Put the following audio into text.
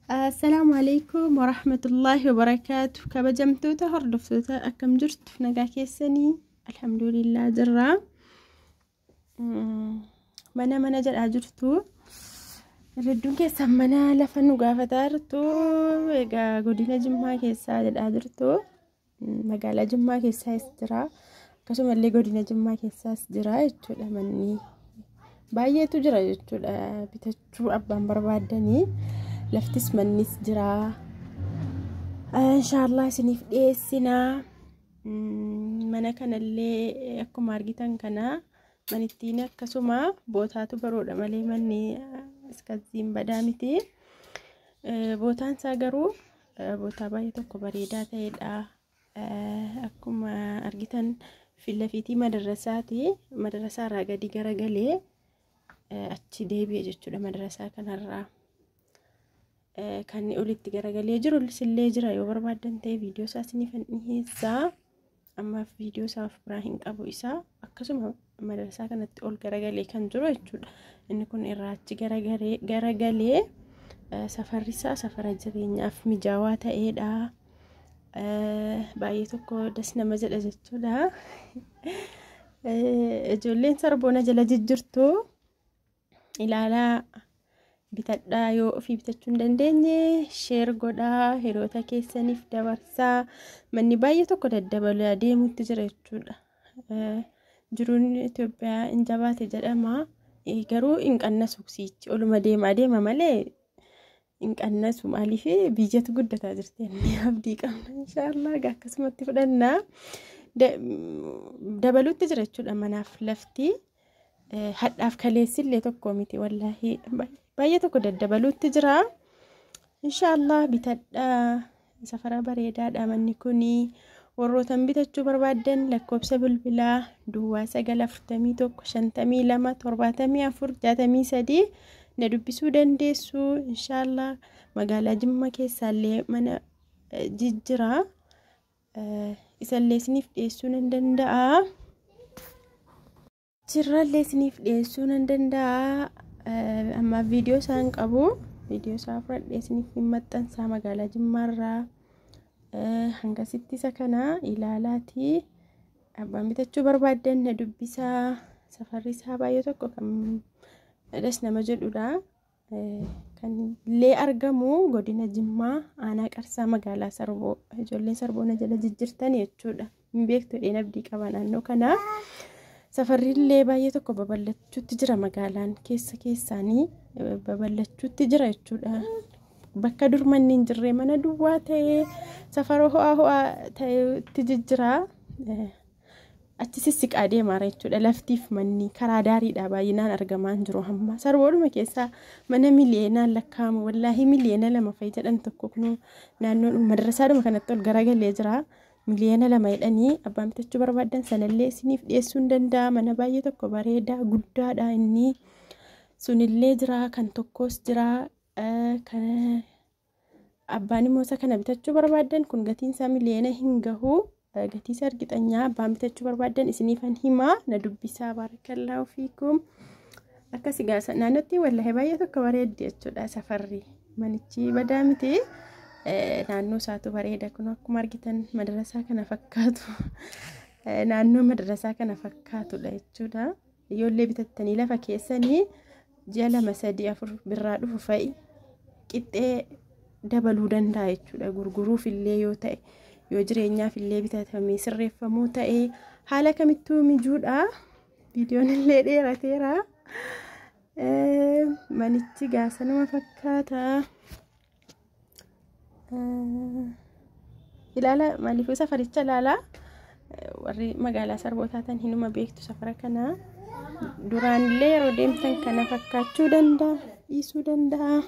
Assalaamu alaikum warahmatullaahi wabarakaatu. Kabajamtoota hordoftoota, akkam jirtu? Nagaa keessanii? Alhamdulillah jirra. Mana mana jedhaa jirtu. Hedduun keessan mana lafa nu gaafataa jirtu. Egaa godina Jimmaa keessaa jedhaa jirtu. Magaalaa Jimmaa keessaas jira. Akkasumallee godina Jimmaa keessaas jira jechuudha manni. Baay'eetu jira jechuudha bitachuu abbaan barbaaddanii. Laftis mannis jira. Inshaallah isiniif dhiyeessinaa. Mana kanallee akkuma argitan kana manittiin akkasuma bootaatu baroodha malee manni iskaziin badaa miti. Bootaan isaa garuu bootaa baay'ee tokko bareedaa ta'edha. Akkuma argitan fillafiitii madarasaati. Madarasaa irraa gadi garagalee achi deebi'e jechuudha madarasaa kanarraa. Kan olitti garagalee jiru illee jira, yoo barbaaddan ta'e viidiyoo isaa isiniif dhiyeessaa. Ammaaf viidiyoo isaa of biraa hin qabu. Isaa akkasuma madarasaa kanatti ol garagalee kan jiru jechuudha. Inni kun irraa achi garagalee safarri isaa safara jireenyaaf mijaawaa ta'edha. Baay'ee tokko das nama jedha jechuudha. Ijoolleen sarboona jala jijjirtu ilaalaa, bitadhaa. Yoo ofii bitachuu hin dandeenye share godhaa, hiriyoota keessaniif dabarsaa. Manni baay'ee tokko daddabalaa deemutti jira jechuudha. Jiruun Itoophiyaa hin jabaate jedhama. Garuu hin qannasu, siichi oluma deemaa deema malee hin qannasu. Maaliif? Biyyatu guddataa jirti inni abdii qabna, inshaallah akkasumatti fudhannaa. Dabaluutti jira jechuudha manaaf lafti. Hadhaaf kaleessillee tokko miti, wallaahi baay'ee tokko daddabaluutti jira. Inshaallah bitadhaa, safara bareedaadha manni kuni. Warrootan bitachuu barbaaddan lakkoofsa bilbilaa 0941 52 74 63 na dubbisuu dandeessu. Inshaallah magaalaa Jimma keessaallee mana jijjira. Isallee isiniif dhiyeessuu nan danda'a. Jirrallee isiniif dhiyeessuu nan danda'a. Ammaaf viidiyoo isaa hin qabu. Viidiyoo isaa fudhadhee isiniif hin maxxansaa magaalaa Jimmaarraa. Hangasitti isa kana ilaalaati. Abbaan bitachuu barbaaddan na dubbisaa. Safarri isaa baay'ee tokko kan das nama jedhudha. Kan illee argamu godina Jimmaa, aanaa Qarsaa, magaalaa Sarboo. Ijoolleen Sarboo na jala jijjirtan jechuudha. Hin beektu jedheen abdii qaba naannoo kana. Safarri illee baay'ee tokko babal'achuutti jira, magaalaan keessa keessaanii babal'achuutti jira jechuudha. Bakka dur manni hin jirre, mana duwwaa ta'ee, safara ho'aa ho'aa ta'etti jijjira. Achi sissiqaa deemaara jechuudha. Laftiif manni karaa daariidha baay'inaan argamaa hin jiru hamma. Sarboodhuma keessaa mana miliyoonaan lakkaa'amu, wallaahi miliyoona 2 fa'i jedhan tokko kunuu naannoo madarasaadhuma kanatti ol garagalee jira. Miliyoona 2 jedhanii, abbaan bitachuu barbaaddan sanallee isiniif dhiyeessuu hin danda'a. Mana baay'ee tokko bareedaa guddaadha inni. Sunillee jira, kan tokkos jira. Kan abbaan immoo isa kana bitachuu barbaaddan kun gatiin isaa miliyoona hin gahu. Gatii isaa argixanyaa abbaan bitachuu barbaaddan isiniifan himaa, na dubbisaa. Baarakallaahu fiikum. Akkasi gaasa naannootti wallaahi baay'ee tokko bareeddi jechuudha safarri. Manichi badaa miti. Naannoo isaatu bareeda, kun akkuma argitan madarasaa kana fakkaatu. Naannoo madarasaa kana fakkaatudha jechuudha. Ijoollee bitattanii lafa keessanii ji'a 2, 3, 4 birraa dhufu fa'i qixxee dabaluu danda'a jechuudha. Gurguruuf illee yoo ta'e, yoo jireenyaaf illee bitatamee sirreeffamuu ta'e, haala kamittuu mijuudha. Viidiyoon illee dheerateera. Manichi gaasanuma fakkaata. Ilaala, maaliifuu safaricha ilaala. Warri magaalaa Sarboo taatan hinuma beektu safara kana. Duraan illee yeroo deemtan kana fakkaachuu danda'a, dhiisuu danda'a.